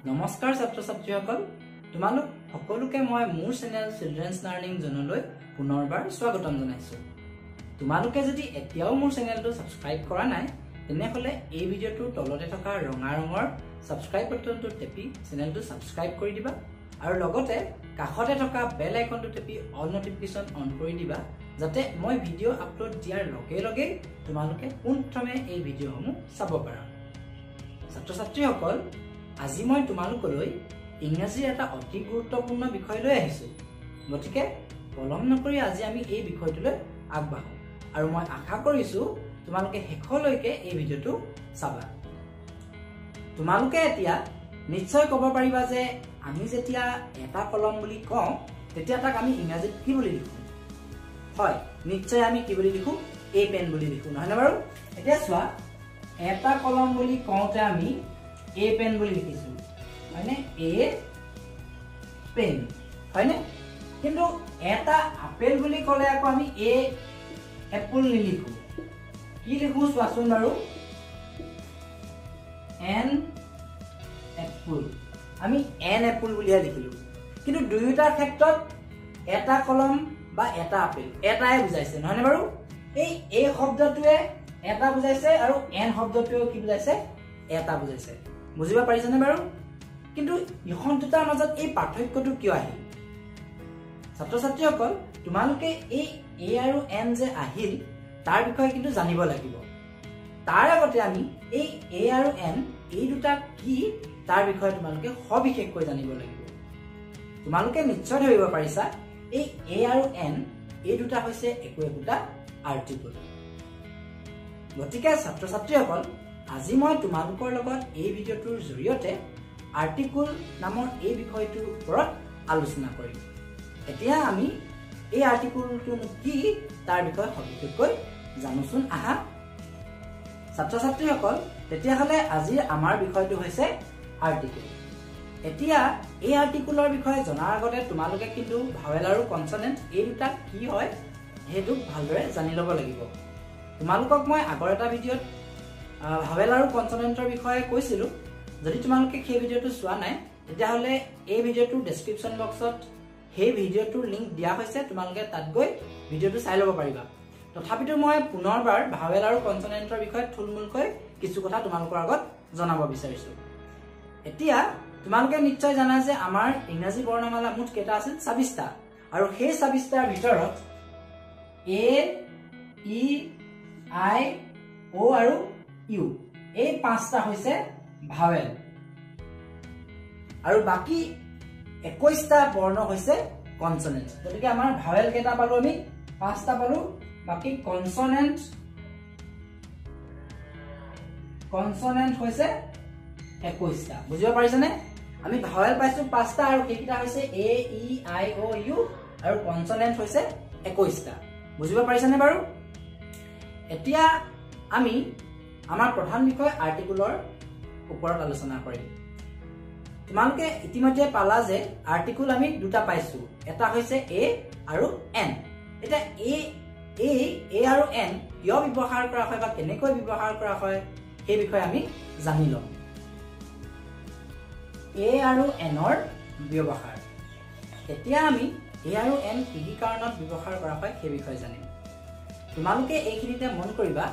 নমস্কাৰ ছাত্ৰ ছাত্ৰীসকল, তোমালোক সকলোকে মই মোৰ চেনেল চিলড্ৰেনছ লাৰ্ণিং জ'নলৈ পুনৰবাৰ স্বাগতম জনাইছোঁ। তোমালোকে যদি এতিয়াও মোৰ চেনেলটো ছাবস্ক্ৰাইব কৰা নাই, তেনেহ'লে এই ভিডিঅ'টোৰ তলতে থকা ৰঙা ৰঙৰ ছাবস্ক্ৰাইব বাটনটো টেপি চেনেলটো ছাবস্ক্ৰাইব কৰি দিবা আৰু লগতে কাষতে থকা বেল আইকনটো টেপি অল নটিফিকেশ্যন অন কৰি দিবা, যাতে মই ভিডিঅ' আপলোড দিয়াৰ লগে লগেই তোমালোকে পোনপ্ৰথমে এই ভিডিঅ'সমূহ চাব পাৰা। ছাত্ৰ ছাত্ৰীসকল, আজি মই তোমালোকলৈ ইংৰাজীৰ এটা অতি গুৰুত্বপূৰ্ণ বিষয় লৈ আহিছোঁ। গতিকে পলম নকৰি আজি আমি এই বিষয়টোলৈ আগবাঢ়োঁ আৰু মই আশা কৰিছোঁ তোমালোকে শেষলৈকে এই ভিডিঅ'টো চাবা। তোমালোকে এতিয়া নিশ্চয় ক'ব পাৰিবা যে আমি যেতিয়া এটা কলম বুলি কওঁ তেতিয়া তাক আমি ইংৰাজীত কি বুলি লিখোঁ? হয়, নিশ্চয় আমি কি বুলি লিখোঁ? এ পেন বুলি লিখোঁ, নহয়নে বাৰু? এতিয়া চোৱা, এটা কলম বুলি কওঁতে আমি এ পেন বুলি লিখিছোঁ, হয়নে? এ পেন, হয়নে? কিন্তু এটা আপেল বুলি ক'লে আকৌ আমি এ এপল নিলিখোঁ, কি লিখোঁ চোৱাচোন বাৰু? এন এপল, আমি এন এপল বুলিহে লিখিলোঁ। কিন্তু দুয়োটাৰ ক্ষেত্ৰত এটা কলম বা এটা আপেল এটাই বুজাইছে, নহয়নে বাৰু? এই শব্দটোৱে এটা বুজাইছে আৰু এন শব্দটোৱেও কি বুজাইছে? এটা বুজাইছে। বুজিব পাৰিছেনে বাৰু? কিন্তু ইখন দুটাৰ মাজত এই পাৰ্থক্যটো কিয় আহিল? ছাত্ৰ ছাত্ৰীসকল, তোমালোকে এই এ আৰু এন যে আহিল তাৰ বিষয়ে কিন্তু জানিব লাগিব। তাৰ আগতে আমি এই এ আৰু এন এই দুটা কি তাৰ বিষয়ে তোমালোকে সবিশেষকৈ জানিব লাগিব। তোমালোকে নিশ্চয় ধৰিব পাৰিছা, এই এ আৰু এন এই দুটা হৈছে একো একোটা আৰ্টিকল। গতিকে ছাত্ৰ ছাত্ৰীসকল, আজি মই তোমালোকৰ লগত এই ভিডিঅ'টোৰ জৰিয়তে আৰ্টিকল নামৰ এই বিষয়টোৰ ওপৰত আলোচনা কৰিম। এতিয়া আমি এই আৰ্টিকলটো কি তাৰ বিষয়ে সবিশেষকৈ জানোচোন আহা। ছাত্ৰ ছাত্ৰীসকল, তেতিয়াহ'লে আজিৰ আমাৰ বিষয়টো হৈছে আৰ্টিকল। এতিয়া এই আৰ্টিকলৰ বিষয়ে জনাৰ আগতে তোমালোকে কিন্তু ভাৱেল আৰু কনচনেণ্ট এই দুটা কি হয় সেইটো ভালদৰে জানি ল'ব লাগিব। তোমালোকক মই আগৰ এটা ভিডিঅ'ত ভাৱেল আৰু কনচনেণ্টৰ বিষয়ে কৈছিলোঁ। যদি তোমালোকে সেই ভিডিঅ'টো চোৱা নাই, তেতিয়াহ'লে এই ভিডিঅ'টোৰ ডেছক্ৰিপশ্যন বক্সত সেই ভিডিঅ'টোৰ লিংক দিয়া হৈছে, তোমালোকে তাত গৈ ভিডিঅ'টো চাই ল'ব পাৰিবা। তথাপিতো মই পুনৰবাৰ ভাৱেল আৰু কনচনেণ্টৰ বিষয়ে থুলমূলকৈ কিছু কথা তোমালোকৰ আগত জনাব বিচাৰিছোঁ। এতিয়া তোমালোকে নিশ্চয় জানা যে আমাৰ ইংৰাজী বৰ্ণমালা মুঠ কেইটা আছিল? 26টা। আৰু সেই 26টাৰ ভিতৰত এ, ই, আই, অ' আৰু ইউ এই 5টা হৈছে ভাৱেল আৰু বাকী 21টা বৰ্ণ হৈছে কনচনেণ্ট। গতিকে আমাৰ ভাৱেল কেইটা পালো আমি? 5টা পালো। বাকী কনচনেণ্ট হৈছে 21টা। বুজিব পাৰিছেনে? আমি ভাৱেল পাইছো 5টা আৰু সেইকেইটা হৈছে এ, ই, আই, অ', ইউ আৰু কনচনেণ্ট হৈছে 21টা। বুজিব পাৰিছেনে বাৰু? এতিয়া আমি আমাৰ প্ৰধান বিষয় আৰ্টিকলৰ ওপৰত আলোচনা কৰিম। তোমালোকে ইতিমধ্যে পালা যে আৰ্টিকল আমি দুটা পাইছো, এটা হৈছে এ আৰু এন। এতিয়া এ আৰু এন কিয় ব্যৱহাৰ কৰা হয় বা কেনেকৈ ব্যৱহাৰ কৰা হয় সেই বিষয়ে আমি জানি ল'ম। এ আৰু এনৰ ব্যৱহাৰ। এতিয়া আমি এ আৰু এন কি কি কাৰণত ব্যৱহাৰ কৰা হয় সেই বিষয়ে জানিম। তোমালোকে এইখিনিতে মন কৰিবা,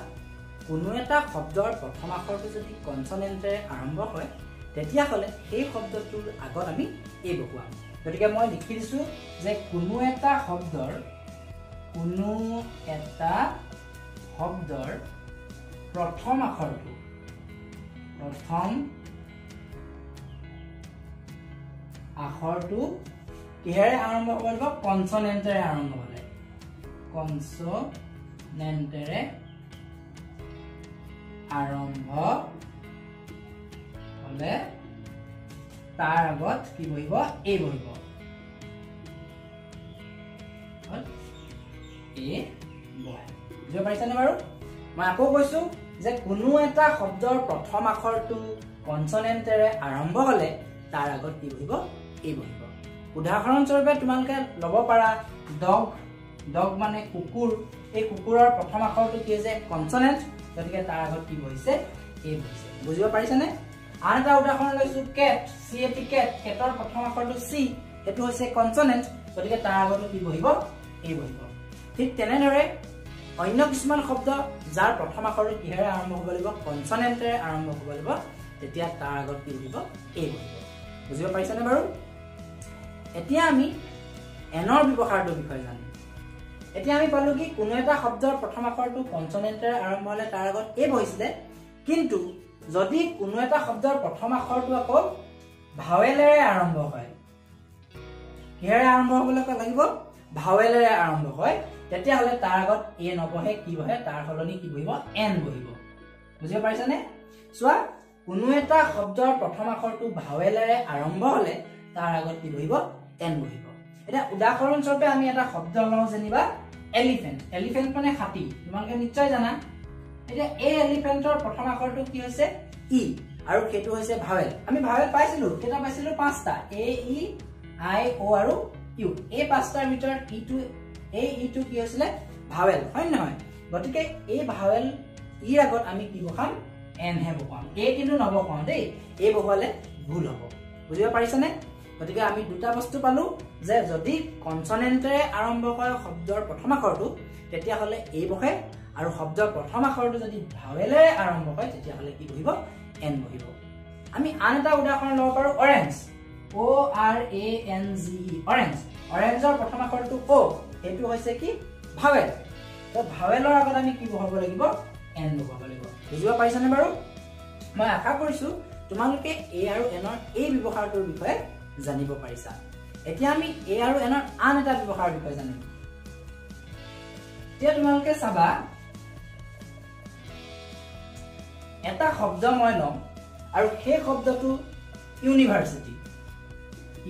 কোনো এটা শব্দৰ প্ৰথম আখৰটো যদি কনচনেণ্টেৰে আৰম্ভ হয় তেতিয়াহ'লে সেই শব্দটোৰ আগত আমি এ বহুৱাম। গতিকে মই লিখি দিছোঁ যে কোনো এটা শব্দৰ প্ৰথম আখৰটো, প্ৰথম আখৰটো কিহেৰে আৰম্ভ হ'ব লাগিব? কনচনেণ্টেৰে আৰম্ভ হ'লে, কনচনেণ্টেৰে আৰম্ভ হ'লে তাৰ আগত কি বহিব? এ বহিব। এ বহে। বুজিব পাৰিছানে বাৰু? মই আকৌ কৈছো যে কোনো এটা শব্দৰ প্ৰথম আখৰটো কনচনেণ্টেৰে আৰম্ভ হ'লে তাৰ আগত কি বহিব? এ বহিব। উদাহৰণস্বৰূপে তোমালোকে ল'ব পাৰা ডগ। ডগ মানে কুকুৰ। এই কুকুৰৰ প্ৰথম আখৰটো কি হৈছে? কনচনেণ্ট। গতিকে তাৰ আগত কি বহিছে? এ বহিছে। বুজিব পাৰিছানে? আন এটা উদাহৰণ লৈছো, কেট, চি এ টি কেট, কেটৰ প্ৰথম আখৰটো চি, সেইটো হৈছে কনচনেণ্ট, গতিকে তাৰ আগতো কি বহিব? এ বহিব। ঠিক তেনেদৰে অন্য কিছুমান শব্দ যাৰ প্ৰথম আখৰটো কিহেৰে আৰম্ভ হ'ব লাগিব? কনচনেণ্টেৰে আৰম্ভ হ'ব লাগিব, তেতিয়া তাৰ আগত কি বহিব? এ বহিব। বুজিব পাৰিছানে বাৰু? এতিয়া আমি এনৰ ব্যৱহাৰটোৰ বিষয়ে জানিম। এতিয়া আমি পালো কি কোনো এটা শব্দৰ প্ৰথম আখৰটো কনচনেণ্টেৰে আৰম্ভ হ'লে তাৰ আগত এ বহিছিলে, কিন্তু যদি কোনো এটা শব্দৰ প্ৰথম আখৰটো আকৌ ভাৱেলেৰে আৰম্ভ হয়, কিহেৰে আৰম্ভ হ'বলৈ লাগিব? ভাৱেলেৰে আৰম্ভ হয়, তেতিয়াহ'লে তাৰ আগত এ নবহে, কি বহে? তাৰ সলনি কি বহিব? এন বহিব। বুজিব পাৰিছানে? চোৱা, কোনো এটা শব্দৰ প্ৰথম আখৰটো ভাৱেলেৰে আৰম্ভ হ'লে তাৰ আগত কি বহিব? এন বহিব। এতিয়া উদাহৰণস্বৰূপে আমি এটা শব্দ লওঁ যেনিবা এলিফেণ্ট। এলিফেণ্ট মানে হাতী, তোমালোকে নিশ্চয় জানা। এতিয়া এই এলিফেণ্টৰ প্ৰথম আখৰটো কি হৈছে? ই, আৰু সেইটো হৈছে ভাৱেল। আমি ভাৱেল পাইছিলো, কেইটা পাইছিলো? পাঁচটা, এ ই I অ' আৰু ইউ। এই পাঁচটাৰ ভিতৰত ইটো, এই ইটো কি হৈছিলে? ভাৱেল, হয় নহয়? গতিকে এই ভাৱেল ইৰ আগত আমি কি বহাম? এনহে বহাম, এ কিন্তু নবহাওঁ দেই, এ বহুৱালে ভুল হ'ব। বুজিব পাৰিছানে? গতিকে আমি দুটা বস্তু পালো যে যদি কনচনেণ্টেৰে আৰম্ভ হয় শব্দৰ প্ৰথম আখৰটো তেতিয়াহ'লে এ বহে, আৰু শব্দৰ প্ৰথম আখৰটো যদি ভাৱেলেৰে আৰম্ভ হয় তেতিয়াহ'লে কি বহিব? এন বহিব। আমি আন এটা উদাহৰণ ল'ব পাৰো, orange, O R A N G E, orange. অৰেঞ্জৰ প্ৰথম আখৰটো অ', সেইটো হৈছে কি? ভাৱেল। তো ভাৱেলৰ আগত আমি কি বহাব লাগিব? এন বহাব লাগিব। বুজিব পাৰিছানে বাৰু? মই আশা কৰিছো তোমালোকে এ আৰু এনৰ এই ব্যৱহাৰটোৰ বিষয়ে জানিব পাৰিছা। এতিয়া আমি এ আৰু এনৰ আন এটা ব্যৱহাৰৰ বিষয়ে জানিম। এতিয়া তোমালোকে চাবা, এটা শব্দ মই ল'ম আৰু সেই শব্দটো ইউনিভাৰ্চিটি,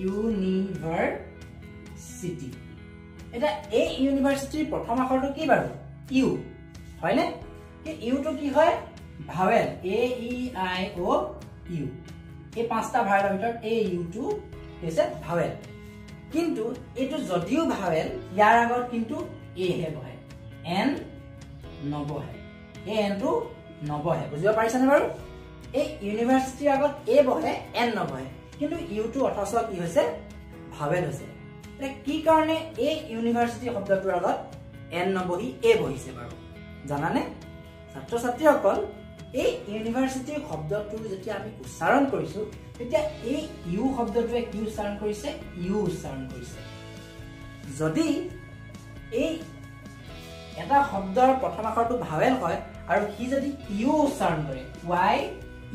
ইউনিভাৰ্চিটি। এতিয়া এই ইউনিভাৰ্চিটিৰ প্ৰথম আখৰটো কি বাৰু? ইউ, হয়নে? ইউটো কি হয়? Vowel, A E I O' U. এই পাঁচটা ভাৱেলৰ ভিতৰত এই ইউটো হৈছে ভাৱেল। কিন্তু এইটো যদিও ভাৱেল, ইয়াৰ আগত কিন্তু এহে বহে, এন নবহে, এই এনটো নবহে। বুজিব পাৰিছানে বাৰু? এই ইউনিভাৰ্চিটিৰ আগত এ বহে, এন নবহে, কিন্তু ইউটো অথচ কি হৈছে? ভাৱেল হৈছে। এতিয়া কি কাৰণে এই ইউনিভাৰ্চিটি শব্দটোৰ আগত এন নবহি এ বহিছে বাৰু জানানে? ছাত্ৰ ছাত্ৰীসকল, এই ইউনিভাৰ্চিটি শব্দটো যেতিয়া আমি উচ্চাৰণ কৰিছো তেতিয়া এই ইউ শব্দটোৱে কি উচ্চাৰণ কৰিছে? ইউ উচ্চাৰণ কৰিছে। যদি এই এটা শব্দৰ প্ৰথম আখৰটো ভাৱেল হয় আৰু সি যদি ইউ উচ্চাৰণ কৰে, ৱাই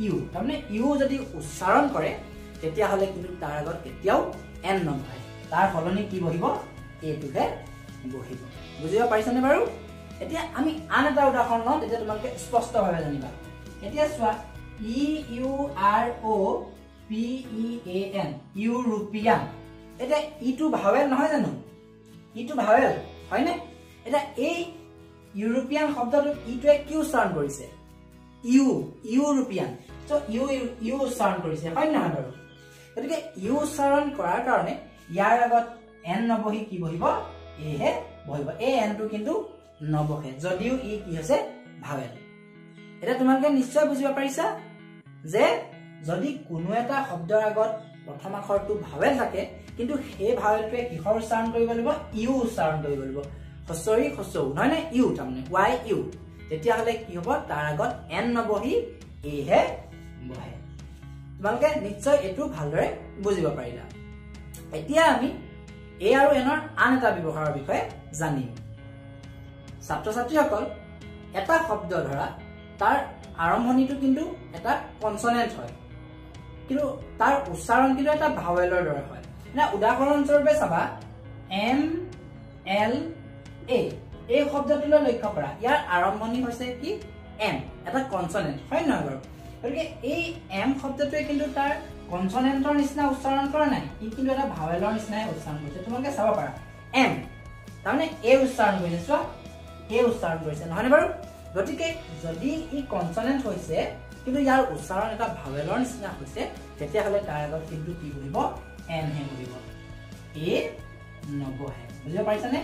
ইউ, তাৰমানে ইউ যদি উচ্চাৰণ কৰে, তেতিয়াহ'লে কিন্তু তাৰ আগত কেতিয়াও এন নবহে, তাৰ সলনি কি বহিব? এইটোহে বহিব। বুজিব পাৰিছানে বাৰু? এতিয়া আমি আন এটা উদাহৰণ লওঁ, তেতিয়া তোমালোকে স্পষ্টভাৱে জানিবা। এতিয়া চোৱা, E U R O' P E A N, European. এতিয়া ইটো ভাৱেল নহয় জানো? ইটো ভাৱেল হয়নে? এতিয়া এই ইউৰোপিয়ান শব্দটোত ইটোৱে কি উচ্চাৰণ কৰিছে? U, European. So' U U উচ্চাৰণ কৰিছে, হয় নহয় বাৰু? গতিকে ইউ উচ্চাৰণ কৰাৰ কাৰণে ইয়াৰ আগত এন নবহি কি বহিব? এহে বহিব। এই এনটো কিন্তু নবহে, যদিও ই কি হৈছে? ভাৱেল। এতিয়া তোমালোকে নিশ্চয় বুজিব পাৰিছা যে যদি কোনো এটা শব্দৰ আগত প্ৰথম আখৰটো ভাৱেল থাকে, কিন্তু সেই ভাৱেলটোৱে কিহৰ উচ্চাৰণ কৰিব লাগিব? ইউ উচ্চাৰণ কৰিব লাগিব, হচৰি হচৌ, নহয় নে? ইউ, তাৰমানে ৱাই ইউ। তেতিয়াহ'লে কি হ'ব? তাৰ আগত এন নবহি এহে বহে। তোমালোকে নিশ্চয় এইটো ভালদৰে বুজিব পাৰিলা। এতিয়া আমি এ আৰু এনৰ আন এটা ব্যৱহাৰৰ বিষয়ে জানিম। ছাত্ৰ ছাত্ৰীসকল, এটা শব্দ ধৰা, তাৰ আৰম্ভণিটো কিন্তু এটা কনচনেণ্ট হয়, কিন্তু তাৰ উচ্চাৰণ কিন্তু এটা ভাৱেলৰ দৰে হয়। এতিয়া উদাহৰণস্বৰূপে চাবা, এম এল এ, এই শব্দটোলৈ লক্ষ্য কৰা, ইয়াৰ আৰম্ভণি হৈছে কি? এম, এটা কনচনেণ্ট, হয় নহয় বাৰু? গতিকে এই এম শব্দটোৱে কিন্তু তাৰ কনচনেণ্টৰ নিচিনা উচ্চাৰণ কৰা নাই, ই কিন্তু এটা ভাৱেলৰ নিচিনাই উচ্চাৰণ কৰিছে। তোমালোকে চাব পাৰা, এম তাৰমানে এ উচ্চাৰণ কৰিছে, চোৱা এ উচ্চাৰণ কৰিছে, নহয়নে বাৰু? গতিকে যদি ই কনচনেণ্ট হৈছে কিন্তু ইয়াৰ উচ্চাৰণ এটা ভাৱেলৰ নিচিনা হৈছে, তেতিয়াহ'লে তাৰ আগত কিন্তু কি বহিব? এনহে বহিব, এ নবহে। বুজিব পাৰিছানে?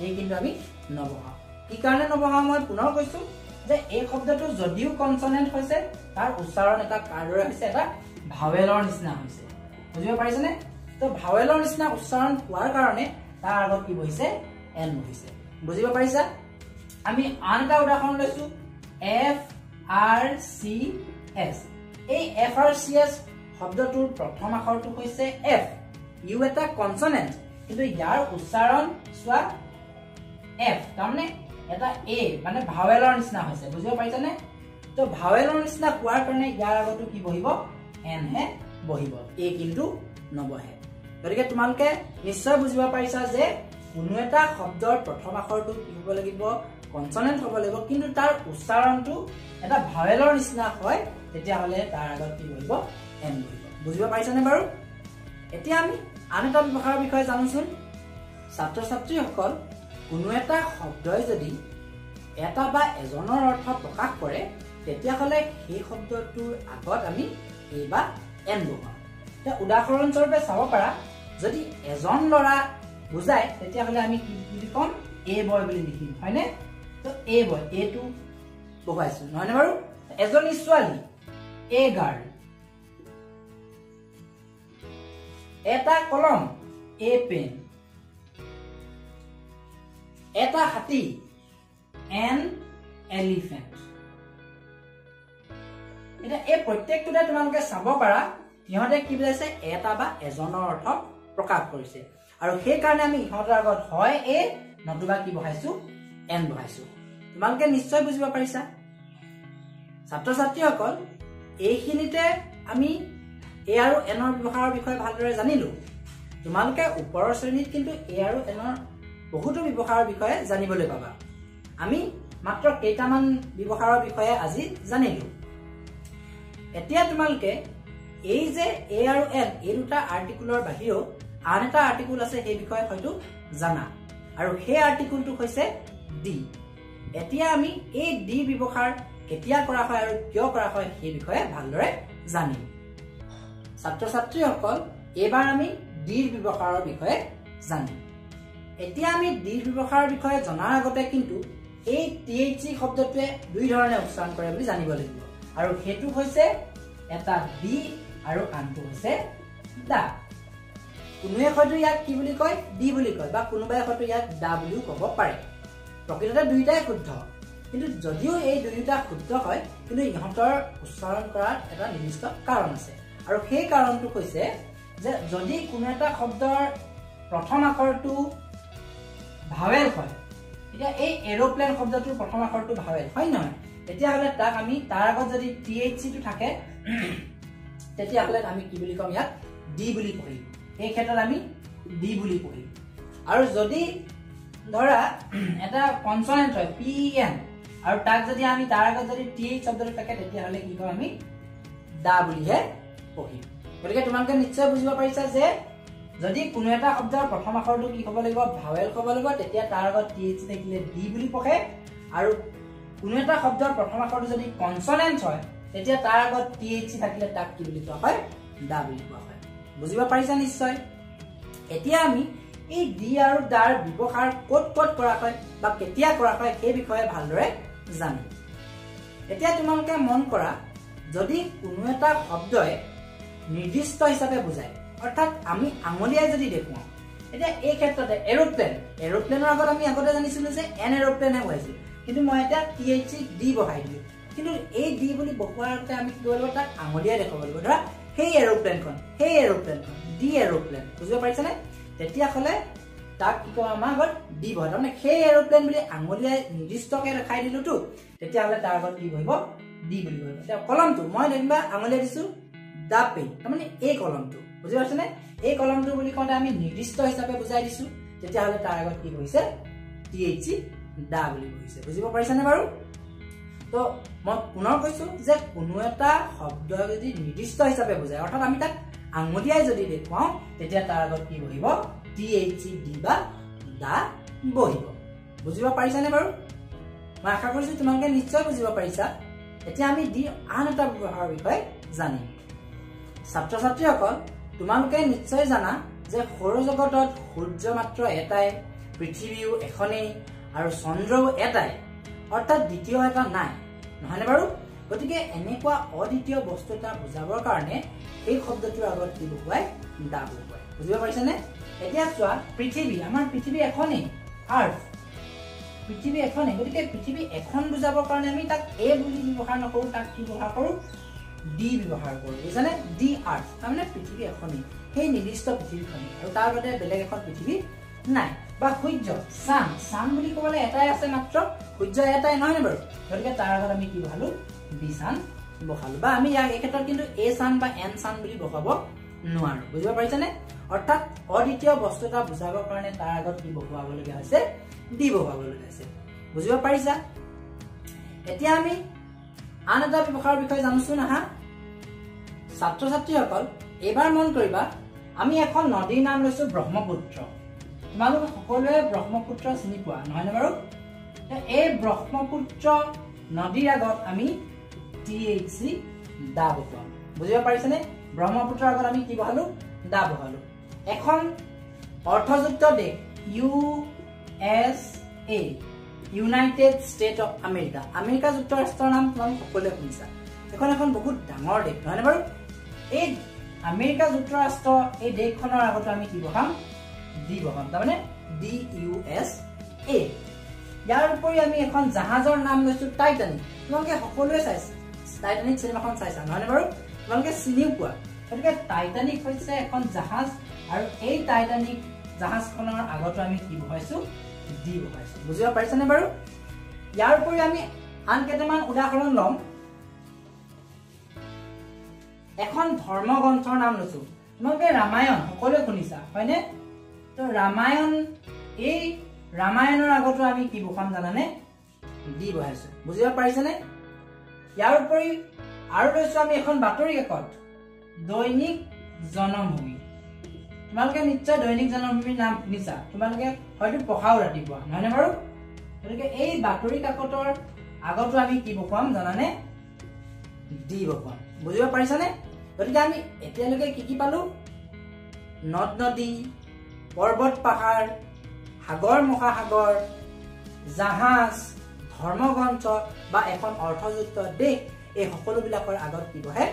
এই কিন্তু আমি নবহাওঁ। কি কাৰণে নবহাওঁ মই পুনৰ কৈছো, যে এই শব্দটো যদিও কনচনেণ্ট হৈছে, তাৰ উচ্চাৰণ এটা কাৰ দৰে হৈছে, এটা ভাৱেলৰ নিচিনা হৈছে। বুজিব পাৰিছেনে? তো ভাৱেলৰ নিচিনা উচ্চাৰণ হোৱাৰ কাৰণে তাৰ আগত কি বহিছে? এন বহিছে। বুজিব পাৰিছা? আমি আন এটা উদাহৰণ লৈছো, এফ আৰ চি এছ। এই এফ আৰ চি এছ শব্দটোৰ প্ৰথম আখৰটো হৈছে এফ, ইউ এটা কনচনেণ্ট, কিন্তু ইয়াৰ উচ্চাৰণ চোৱা এফ, তাৰমানে এটা এ, মানে ভাৱেলৰ নিচিনা হৈছে। বুজিব পাৰিছানে? তো ভাৱেলৰ নিচিনা কোৱাৰ কাৰণে ইয়াৰ আগতো কি বহিব? এনহে বহিব, এ কিন্তু নবহে। গতিকে তোমালোকে নিশ্চয় বুজিব পাৰিছা যে কোনো এটা শব্দৰ প্ৰথম আখৰটো কি হ'ব লাগিব? কনচনেণ্ট হ'ব লাগিব, কিন্তু তাৰ উচ্চাৰণটো এটা ভাৱেলৰ নিচিনা হয়, তেতিয়াহ'লে তাৰ আগত কি বহিব? এন বহিব। বুজিব পাৰিছানে বাৰু? এতিয়া আমি আন এটা ব্যৱহাৰৰ বিষয়ে জানোচোন। ছাত্ৰ ছাত্ৰীসকল, কোনো এটা শব্দই যদি এটা বা এজনৰ অৰ্থ প্ৰকাশ কৰে, তেতিয়াহ'লে সেই শব্দটোৰ আগত আমি এ বা এন বহুৱাওঁ। এতিয়া উদাহৰণস্বৰূপে চাব পাৰা, যদি এজন ল'ৰা বুজায় তেতিয়াহ'লে আমি কি বুলি ক'ম? এ বয় বুলি লিখিম, হয়নে? তো এ বয়, এটো বহুৱাইছো, নহয়নে বাৰু? এজনী ছোৱালী, এ গাৰ্ল। এটা কলম, এ পেন। এটা হাতী, এন এলিফেণ্ট। এতিয়া এই প্ৰত্যেকটোতে তোমালোকে চাব পাৰা সিহঁতে কি বুজাইছে? এটা বা এজনৰ অৰ্থ প্ৰকাশ কৰিছে, আৰু সেইকাৰণে আমি ইহঁতৰ আগত হয় এ নতুবা কি বহাইছো? এন বহাইছো। তোমালোকে নিশ্চয় বুজিব পাৰিছা। ছাত্ৰ ছাত্ৰীসকল, এইখিনিতে আমি এ আৰু এনৰ ব্যৱহাৰৰ বিষয়ে ভালদৰে জানিলো। তোমালোকে ওপৰৰ শ্ৰেণীত কিন্তু এ আৰু এনৰ বহুতো ব্যৱহাৰৰ বিষয়ে জানিবলৈ পাবা। আমি মাত্ৰ কেইটামান ব্যৱহাৰৰ বিষয়ে আজি জানিলো। এতিয়া তোমালোকে এই যে এ আৰু এন এই দুটা আৰ্টিকুলৰ বাহিৰেও আন এটা আৰ্টিকুল আছে, সেই বিষয়ে হয়তো জানা, আৰু সেই আৰ্টিকুলটো হৈছে ডি। এতিয়া আমি এই ডি ব্যৱহাৰ কেতিয়া কৰা হয় আৰু কিয় কৰা হয় সেই বিষয়ে ভালদৰে জানিম। ছাত্ৰ ছাত্ৰীসকল, এইবাৰ আমি ডিৰ ব্যৱহাৰৰ বিষয়ে জানিম। এতিয়া আমি ডিৰ ব্যৱহাৰৰ বিষয়ে জনাৰ আগতে কিন্তু এই টি এইচ ই শব্দটোৱে দুই ধৰণে উচ্চাৰণ কৰে বুলি জানিব লাগিব, আৰু সেইটো হৈছে এটা ডি আৰু আনটো হৈছে দা। কোনোৱে হয়তো ইয়াক কি বুলি কয়? ডি বুলি কয়, বা কোনোবাই হয়তো ইয়াক দা বুলিও ক'ব পাৰে। প্ৰকৃততে দুয়োটাই শুদ্ধ, কিন্তু যদিও এই দুয়োটা শুদ্ধ হয়, কিন্তু ইহঁতৰ উচ্চাৰণ কৰাৰ এটা নিৰ্দিষ্ট কাৰণ আছে, আৰু সেই কাৰণটো হৈছে যে যদি কোনো এটা শব্দৰ প্ৰথম আখৰটো ভাৱেল হয়, এতিয়া এই এৰোপ্লেন শব্দটোৰ প্ৰথম আখৰটো ভাৱেল হয় নহয়, তেতিয়াহ'লে তাক আমি তাৰ আগত যদি টি এইচ চিটো থাকে তেতিয়াহ'লে আমি কি বুলি ক'ম? ইয়াক ডি বুলি পঢ়িম। এই ক্ষেত্ৰত আমি ডি বুলি পঢ়িম। আৰু যদি ধৰা এটা কনচনেণ্ট হয় পি এন, আৰু তাক যদি আমি তাৰ আগত যদি টি এইচ শব্দটো থাকে, তেতিয়াহ'লে কি ক'ম? আমি দা বুলিহে পঢ়িম। গতিকে তোমালোকে নিশ্চয় বুজিব পাৰিছা যে যদি কোনো এটা শব্দৰ প্ৰথম আখৰটো কি হ'ব লাগিব? ভাৱেল হ'ব লাগিব, তেতিয়া তাৰ আগত টি এইচ থাকিলে ডি বুলি পঢ়ে, আৰু কোনো এটা শব্দৰ প্ৰথম আখৰটো যদি কনচনেণ্ট হয়, তেতিয়া তাৰ আগত টি এইচ থাকিলে তাক কি বুলি কোৱা হয়? দা বুলি কোৱা হয়। বুজিব পাৰিছা নিশ্চয়? এতিয়া আমি এই ডি আৰু দাৰ ব্যৱহাৰ ক'ত ক'ত কৰা হয় বা কেতিয়া কৰা হয় সেই বিষয়ে ভালদৰে জানিম। এতিয়া তোমালোকে মন কৰা, যদি কোনো এটা শব্দই নিৰ্দিষ্ট হিচাপে বুজায়, অৰ্থাৎ আমি আঙুলিয়াই যদি দেখুৱাওঁ, এতিয়া এই ক্ষেত্ৰতে এৰোপ্লেন, এৰোপ্লেনৰ আগত আমি আগতে জানিছিলো যে এন এৰোপ্লেনহে বহাইছিল, কিন্তু মই এতিয়া টি এইচ ডি বহাই দিলো। কিন্তু এই ডি বুলি বহোৱাৰ আগতে আমি কি কৰিব লাগিব? তাক আঙুলিয়াই দেখুৱাব লাগিব। ধৰা সেই এৰোপ্লেনখন, সেই এৰোপ্লেনখন, ডি এৰোপ্লেন, বুজিব পাৰিছানে? তেতিয়াহ'লে তাক কি কওঁ? আমাৰ আগত ডি বহাই, তাৰমানে সেই এৰোপ্লেন বুলি আঙুলিয়াই নিৰ্দিষ্টকে দেখাই দিলোতো, তেতিয়াহ'লে তাৰ আগত কি বহিব? ডি বুলি বহিব। এতিয়া কলমটো মই যেনিবা আঙুলিয়াই দিছো দা পেন, তাৰমানে এই কলমটো, বুজি পাইছেনে? এই কলমটো বুলি কওঁতে আমি নিৰ্দিষ্ট হিচাপে বুজাই দিছো, তেতিয়াহ'লে তাৰ আগত কি বহিছে? টি এইচ দা বুলি বহিছে। বুজিব পাৰিছানে বাৰু? তো মই পুনৰ কৈছো যে কোনো এটা শব্দ যদি নিৰ্দিষ্ট হিচাপে বুজায়, অৰ্থাৎ আমি তাক আঙুলিয়াই যদি দেখুৱাওঁ, তেতিয়া তাৰ আগত কি বহিব? টি এইচ ডি বা দা বহিব। বুজিব পাৰিছানে বাৰু? মই আশা কৰিছো তোমালোকে নিশ্চয় বুজিব পাৰিছা। এতিয়া আমি ডি আন এটা ব্যৱহাৰৰ বিষয়ে জানিম। ছাত্ৰ ছাত্ৰীসকল, তোমালোকে নিশ্চয় জানা যে সৌৰজগতত সূৰ্য মাত্ৰ এটাই, পৃথিৱীও এখনেই আৰু চন্দ্ৰও এটাই। অৰ্থাৎ দ্বিতীয় এটা নাই, নহয়নে বাৰু? গতিকে এনেকুৱা অদ্বিতীয় বস্তু এটা বুজাবৰ কাৰণে এই শব্দটোৰ আগত কি বহুৱাই? দা বহুৱাই। বুজিব পাৰিছানে? এতিয়া চোৱা, পৃথিৱী, আমাৰ পৃথিৱী এখনেই, আৰ্থ, পৃথিৱী এখনেই। গতিকে পৃথিৱী এখন বুজাবৰ কাৰণে আমি তাক এ বুলি ব্যৱহাৰ নকৰোঁ, তাক কি ব্যৱহাৰ কৰোঁ? ডি ব্যৱহাৰ কৰোঁ, বুজিছানে? ডি আৰ্থ, তাৰমানে পৃথিৱী এখনেই, সেই নিৰ্দিষ্ট পৃথিৱীখনেই, আৰু তাৰ বাদে বেলেগ এখন পৃথিৱী নাই। বা সূৰ্য, চান, চান বুলি ক'বলৈ এটাই আছে মাত্ৰ, সূৰ্য এটাই, নহয়নে বাৰু? গতিকে তাৰ আগত আমি কি বহালো? ডি চান বহালো। বা আমি ইয়াক এই ক্ষেত্ৰত কিন্তু এ চান বা এন চান বুলি বহাব নোৱাৰো, বুজিব পাৰিছানে? অৰ্থাৎ অদ্বিতীয় বস্তু এটা বুজাবৰ কাৰণে তাৰ আগত কি বহুৱাবলগীয়া হৈছে? ডি বহুৱাবলগীয়া হৈছে। বুজিব পাৰিছা? এতিয়া আমি আন এটা ব্যৱহাৰৰ বিষয়ে জানোচোন আহা। ছাত্ৰ ছাত্ৰীসকল, এইবাৰ মন কৰিবা, আমি এখন নদীৰ নাম লৈছো ব্ৰহ্মপুত্ৰ। তোমালোক সকলোৱে ব্ৰহ্মপুত্ৰ চিনি পোৱা নহয়নে বাৰু? এই ব্ৰহ্মপুত্ৰ নদীৰ আগত আমি টি এইচ চি দা বহুৱাম, বুজিব পাৰিছেনে? ব্ৰহ্মপুত্ৰৰ আগত আমি কি বহালো? দা বহালো। এখন অৰ্থযুক্ত দেশ, U S A, United State of America, America যুক্তৰাষ্ট্ৰৰ নাম তোমালোক সকলোৱে শুনিছা। এখন এখন বহুত ডাঙৰ দেশ, নহয়নে বাৰু? এই আমেৰিকা যুক্তৰাষ্ট্ৰ এই দেশখনৰ আগতে আমি কি বহাম? ডি বহাম, তাৰমানে ডি ইউ এছ এ। ইয়াৰ উপৰি আমি এখন জাহাজৰ নাম লৈছো টাইটানিক। তোমালোকে সকলোৱে চাইছা টাইটানিক চিনেমাখন চাইছা, নহয়নে বাৰু? তোমালোকে চিনিও পোৱা। গতিকে টাইটানিক হৈছে এখন জাহাজ, আৰু এই টাইটানিক জাহাজখনৰ আগতো আমি কি বহাইছো? ডি বহাইছো। বুজিব পাৰিছানে বাৰু? ইয়াৰ উপৰি আমি আন কেইটামান উদাহৰণ ল'ম। এখন ধৰ্মগ্ৰন্থৰ নাম লৈছো। তোমালোকে ৰামায়ণ সকলোৱে শুনিছা, হয়নে? তো ৰামায়ণ, এই ৰামায়ণৰ আগতো আমি কি বহাম জানানে? ডি বহাইছো। বুজিব পাৰিছানে? ইয়াৰ উপৰি আৰু লৈছো আমি এখন বাতৰি কাকত, দৈনিক জনমভূমি। তোমালোকে নিশ্চয় দৈনিক জনমভূমিৰ নাম শুনিছা, তোমালোকে হয়তো পঢ়াও ৰাতিপুৱা, নহয়নে বাৰু? গতিকে এই বাতৰি কাকতৰ আগতো আমি কি বহুৱাম জানানে? ডি বহুৱাম। বুজিব পাৰিছানে? গতিকে আমি এতিয়ালৈকে কি কি পালো? নদ নদী, পৰ্বত পাহাৰ, সাগৰ মহাসাগৰ, জাহাজ, ধৰ্মগ্ৰন্থ বা এখন অৰ্থযুক্ত দেশ, এই সকলোবিলাকৰ আগত কি বহে?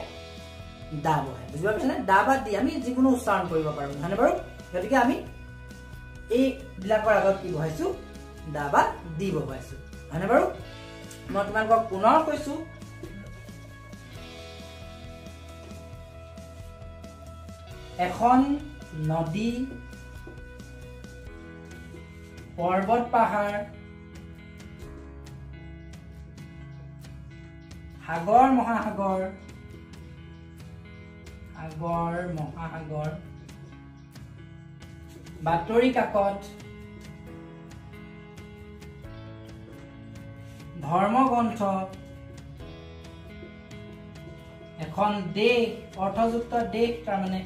দা বহে। বুজিব পাৰিছানে? দা বা দি আমি যিকোনো উচ্চাৰণ কৰিব পাৰো, নহয়নে বাৰু? গতিকে আমি এইবিলাকৰ আগত কি বহাইছো? দা বা দি বহুৱাইছো, হয়নে বাৰু? মই তোমালোকক পুনৰ কৈছো, এখন নদী, পৰ্বত পাহাৰ, সাগৰ মহাসাগৰ, সাগৰ মহাসাগৰ, বাতৰি কাকত, ধৰ্মগ্ৰন্থ, এখন দেশ, অৰ্থযুক্ত দেশ, তাৰমানে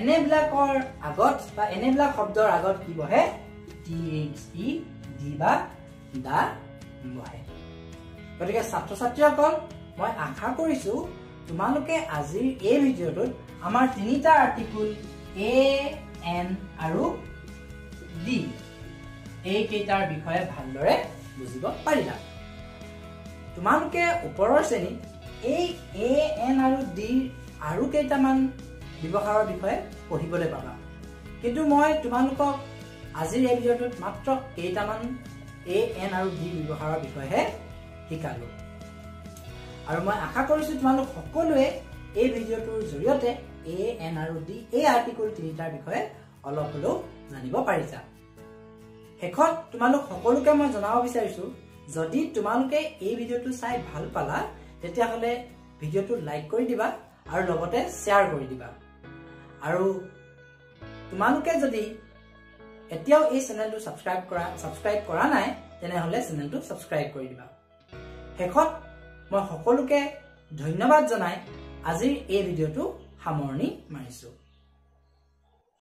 এনেবিলাকৰ আগত বা এনেবিলাক শব্দৰ আগত কি বহে? টি এইচ ই ডি বা দা বহে। গতিকে ছাত্ৰ ছাত্ৰীসকল, মই আশা কৰিছো তোমালোকে আজিৰ এই ভিডিঅ'টোত আমাৰ তিনিটা আৰ্টিকুল এ, এন আৰু ডি এইকেইটাৰ বিষয়ে ভালদৰে বুজিব পাৰিলা। তোমালোকে ওপৰৰ শ্ৰেণীত এই এ, এন আৰু ডিৰ আৰু কেইটামান ব্যৱহাৰৰ বিষয়ে পঢ়িবলৈ পাবা, কিন্তু মই তোমালোকক আজিৰ এই ভিডিঅ'টোত মাত্ৰ কেইটামান এ, এন আৰু ডি ব্যৱহাৰৰ বিষয়েহে শিকালো। আৰু মই আশা কৰিছো তোমালোক সকলোৱে এই ভিডিঅ'টোৰ জৰিয়তে এ, এন আৰু ডি এই আৰ্টিকুল তিনিটাৰ বিষয়ে অলপ হ'লেও জানিব পাৰিছা। শেষত তোমালোক সকলোকে মই জনাব বিচাৰিছো, যদি তোমালোকে এই ভিডিঅ'টো চাই ভাল পালা তেতিয়াহ'লে ভিডিঅ'টো লাইক কৰি দিবা আৰু লগতে শ্বেয়াৰ কৰি দিবা। আৰু তোমালোকে যদি এতিয়াও এই চেনেলটো ছাবস্ক্ৰাইব কৰা নাই তেনেহ'লে চেনেলটো ছাবস্ক্ৰাইব কৰি দিবা। শেষত মই সকলোকে ধন্যবাদ জনাই আজিৰ এই ভিডিঅ'টো সামৰণি মাৰিছো।